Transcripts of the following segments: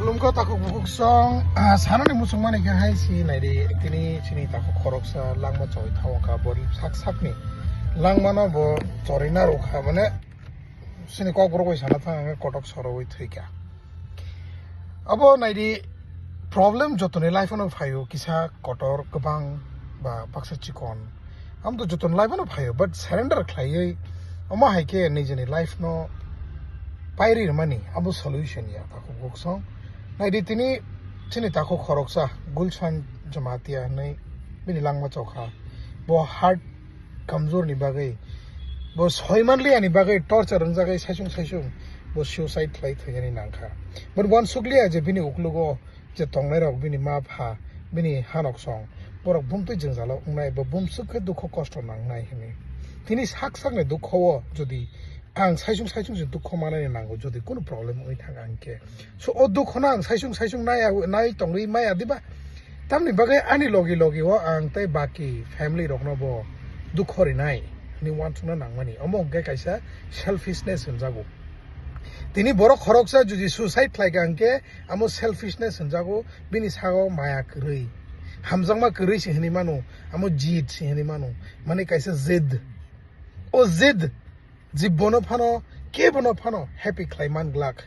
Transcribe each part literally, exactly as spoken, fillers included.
Khulumkha takhuk bukhuk song, ah, sanani muchungmani khe hai si naidi, tini chini takhuk khoroksa langma chawai thawo kha, bo sak sakni langmano bo chorina rw kha, mane chini kokborok bai sana thang ang kotok sorowi thwi kha. Abo naidi, problem jotoni life ano phaio, kisa kotor kwbang ba baksa chikon. Amo to jotoni life ano phaio, but surrender khlaiwi omo hai khe nijini life no pairi rwmani abo solution ya takhuk bukhuk song. Naidi tini chini takhuk khoroksa Gulshan Jamatia hinwi bini langma chokha. Bo heart kamjor ni bagwi, bo soi manliya ni bagwi torture wngjagwi saisung saisung bo suicide khlai thwinani nangkha. Bo uansukliya je bini uklugo je tongnairok, bini ma pha, bini hanok song, borok bumtwi jwngjalo wngnai, bo bumswk khe dukho kosto nangnai hwnwi. Tini sak sakni dukho-o jodi ang saisung saisung se dukho manani nango, jodi kunu problem wngwi thang ang khe, so o dukhono ang saisung saisung nai, nai tongwi maya diba? Tamni bagwi ani logi logi-o ang tei baki family rokno bo dukho rinai hwnwi uansukna nangmani. Omo hwnkhe kaisa selfishness hwnjago. Tini borok khoroksa jodi suicide khlaikha hwnkhe, amo selfishness hwnjago, bini sago maya kwrwi, hamjakma kwrwi se hinwi mano, amo jid se hinwi mano, mane kaisa jid. O jid, jibbono phano, kebono phano happy khlai man glak.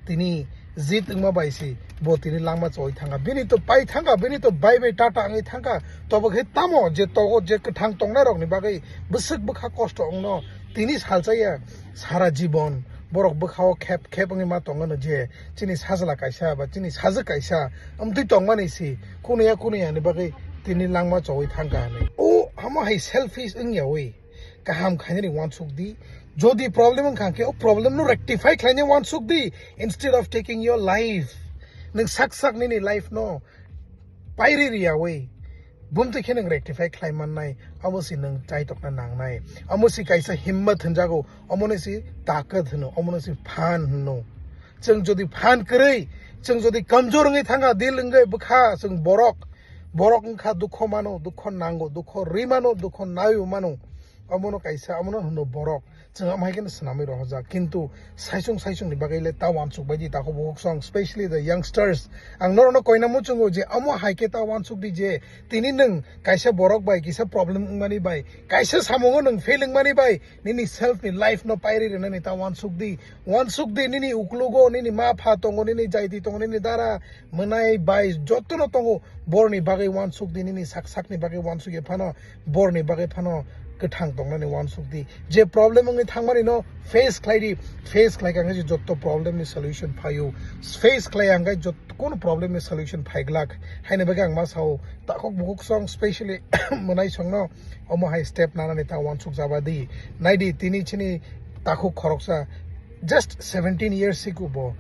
Tini jid wngma bai se bo tini langma choi thangkha, bini to pai thangkha, bini to bai bai tata wngwi thangkha, tobo khe tamo je togo, je kwthang tongnai rokni bagwi bwswk bwkha kosto wngno tini salchaya. Sara jibon borok bwkhao khep khep wngwi ma tongmano je chini sajla kaisa ba chini sajwk kaisa amtwi tongmani si kunuya kunuya ni bagwi tini langma chowui thangkha hinwi. O amo hai selfish wngyawi kaham khainani uansuk di. Jodi problem wngkha khe o problem no rectify khlaina uansuk di, instead of taking your life. Nwng sak sak nini life no pairi riyawi bumtwi khe nwng rectify khlai mannai, abo se nwng chaitokna nangnai. Amo se kaisa himmat hwnjago, omono se takat hwno, omono se phan hwno. Chwng jodi phan kwrwi, chwng jodi kamjor wngwi thangkha, dil wngwi bwkha, chwng borok, borok wngkha dukho mano, dukho nango, dukho rwi mano, dukho naiwi mano, omono kaisa, omono hwno borok. Chwng amhai kheno swnamwi rohorjak, kintu saisung saisung ni bagwi le ta uansuk bai di, takhuk bukhuk song, specially the youngsters. Ang norokno koina muchungo je amo hai khe ta uansuk di je tini nwng kaisa borok bai kisa problem wngmani bai, kaisa samungo nwng fail wngmani bai, nini self ni life no pairi rwnani ta uansuk di, uansuk di nini uklugo nini ma pha tongo, nini jaiti tongo, nini dara mwnai bai jotono tongo, borni bagwi uansuk di, nini sak sakni bagwi uansuk ya phano, borni bagwi phano kwthang tongnani uansuk di. Je problem wngwi thangmani no face khlai di, face khlai kha khe jotto problem ni solution phaio, face khlai ang khe jotto kono problem ni solution phai glak. Haini bagwi ang ma sao, takhuk bukhuk song, specially mwnai song no omo hai step nanani ta uansuk jaba di. Nai di, tini chini takhuk khoroksa just seventeen years sikubo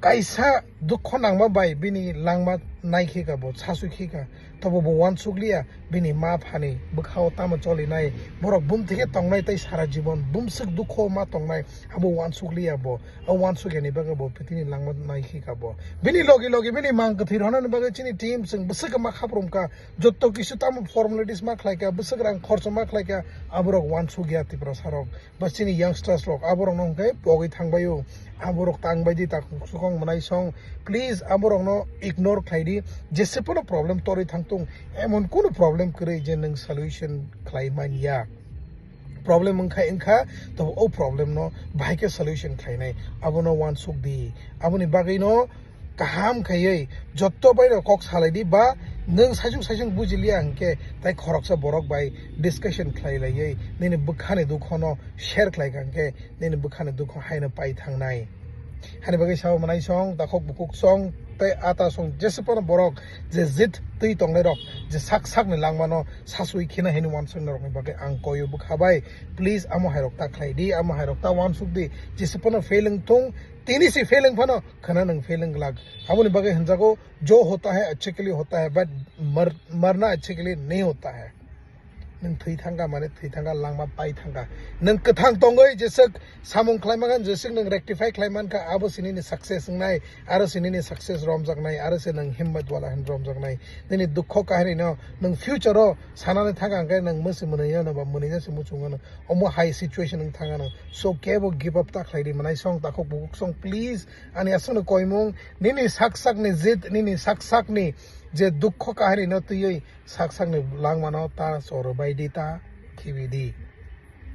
kaisa dukho nangma bai bini langma nai khe ka bo, sasui khe ka, tobo bo uansuk liya bini ma phani bwkhao tamo choli nai, borok bumtwi khe tongnai tei sara jibon bumswk dukho ma tongnai, abo uansuk liya bo. O uansuk yani bagwi bo pritini langma nai khe ka bo. Bini logi logi bini mang kwthwi rwnani bagwi chini team chwng bwswk ma khaprum ka, jotto kisu tamo formalities ma khlai ka, bwswk rang khorcho ma khlai ka, aborok uansuk ya Tiprasa rok. Ba chini youngsters rok aborokno hwnkhe pogwi thangbaio. Aborok tang bai di, takhuk sukong mwnai song. Please aborokno ignore khlai di. Jese pono problem torwi thangtung, emon kunu problem kwrwi je nwng solution khlai man ya. Problem wngkha wngkha, tobo o problem no bahai khe solution khlainai. Abono uansuk di. Aboni bagwi no kaham khaiwi jotto bai rok kok salai di, ba nwng saisung saisung buji liya hwnkhe tai khoroksa borok bai discussion khlai laiwi nini bwkhani dukhono share khlai kha hwnkhe nini bwkhani dukho haino pai thangnai. Hani bagwi sao mwnai song, takhuk bukhuk song tei ata song, jese pono borok je jit twi tongnai rok, je sak sakni langmano sasui khina hini uansuk norokni bagwi ang koyo bwkha bai. Please amo hai rok ta khlai di, amo hai rok ta uansuk di, jese pono fail wng thung, tini si fail wng phano khana nwng fail wng glak. Aboni bagwi hwnjago, "Jo hota hai, achhe ke liye hota hai, but mar-, marna achhe ke liye nahi hota hai." Nwng thwi thangkha, mane thwi thangkha, langma pai thangkha. Nwng kwthang tongwi jeswk samung khlai mankha, jeswk nwng rectify khlai mankha, abo se nini success wngnai, aro se nini success romjaknai, aro se nwng himmat wala hin romjaknai. Nini dukho kahini no nwng future o sanani thangkha hwnkhe nwng mwsi mwnwi ano ba mwnwi jase muchung ano. Omo hai situation nwng thang ano. So kebo give up ta khlai di, mwnai song, takhuk bukhuk song, please. Ani aswkno koimung, nini sak sakni jit, nini sak sakni je dukho kahini no twiwi sak sakni langmano ta choro bai di, ta khibi di.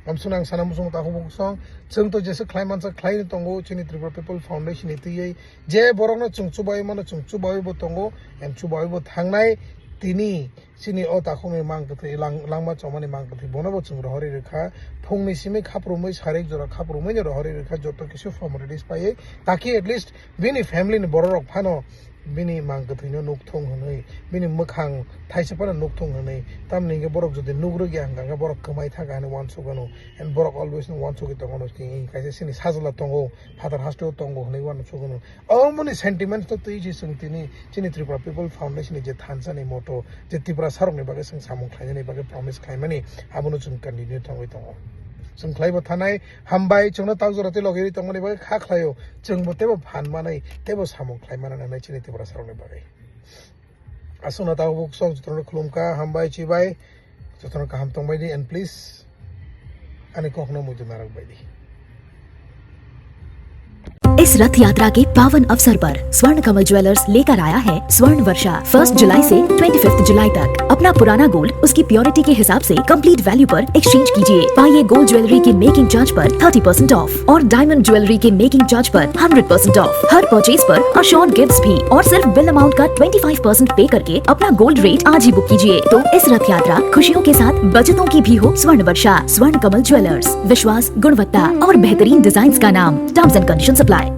Amswkno ang sana muchungo takhuk bukhuk song, chwng to jesa khlai mansa khlai tongo chini Tripura People Foundation ni twiwi. Je borokno chwng chubai mano chwng chubai bo tongo, and chubai bo thangnai. Tini chini o takhukni mang kwthwi lang-, langma chomani mang kwthwi bono bo chwng rohorwi rwkha. Phungni simi khaprumwi sarik jora khaprumwino rohorwi rwkha joto kisu formalities paiwi. Taki at least bini family ni borok rok phano bini mang kwthwino nukthung hwnwi, bini mwkhang thaisa phano nukthung hwnwi. Tamni hwnkhe borok jodi nukrwk ya hwnkha hwnkhe borok kwmai thangkha hwnwi uansuk ano. And borok always no uansugwi tongo no, kaisa chini sajla tongo, phatar hasteo tongo hwnwi uansuk ano. Omoni sentiments no twi se chwng tini chini Tripura People Foundation ni je thansa ni motto, je Tiprasa rok ni bagwi chwng samung khlainani bagwi promise khlaimani, abono chwng continue thangwi tongo. Chwng khlaibo thanai, hambai, chwngno tak jora tei logi rwi tongmani bagwi kha khlaio. Chwngbo teibo phan manai, teibo samung khlai mana nangnai chini Tiprasa rok ni bagwi. Aswkno tabuk sok jotono khulumkha, hambai, chibai, jotono kaham tongbai di, and please, ani kokno muitu narwk bai di. इस रथ यात्रा के पावन अवसर पर स्वर्ण कमल ज्वेलर्स लेकर आया है स्वर्ण वर्षा। फर्स्ट जुलाई से ट्वेंटी फिफ्थ जुलाई तक अपना पुराना गोल्ड उसकी प्योरिटी के हिसाब से कंप्लीट वैल्यू पर एक्सचेंज कीजिए। पाइए गोल्ड ज्वेलरी के मेकिंग चार्ज पर थर्टी परसेंट ऑफ और डायमंड ज्वेलरी के मेकिंग चार्ज पर हंड्रेड परसेंट ऑफ। हर परचेज पर अश्योर्ड गिफ्ट्स भी और सिर्फ बिल अमाउंट का ट्वेंटी फाइव परसेंट पे करके अपना गोल्ड रेट आज ही बुक कीजिए। तो इस रथ यात्रा खुशियों के साथ बचतों की भी हो। स्वर्ण वर्षा, स्वर्ण कमल ज्वेलर्स, विश्वास, गुणवत्ता और बेहतरीन डिजाइन्स का नाम। Terms and conditions apply.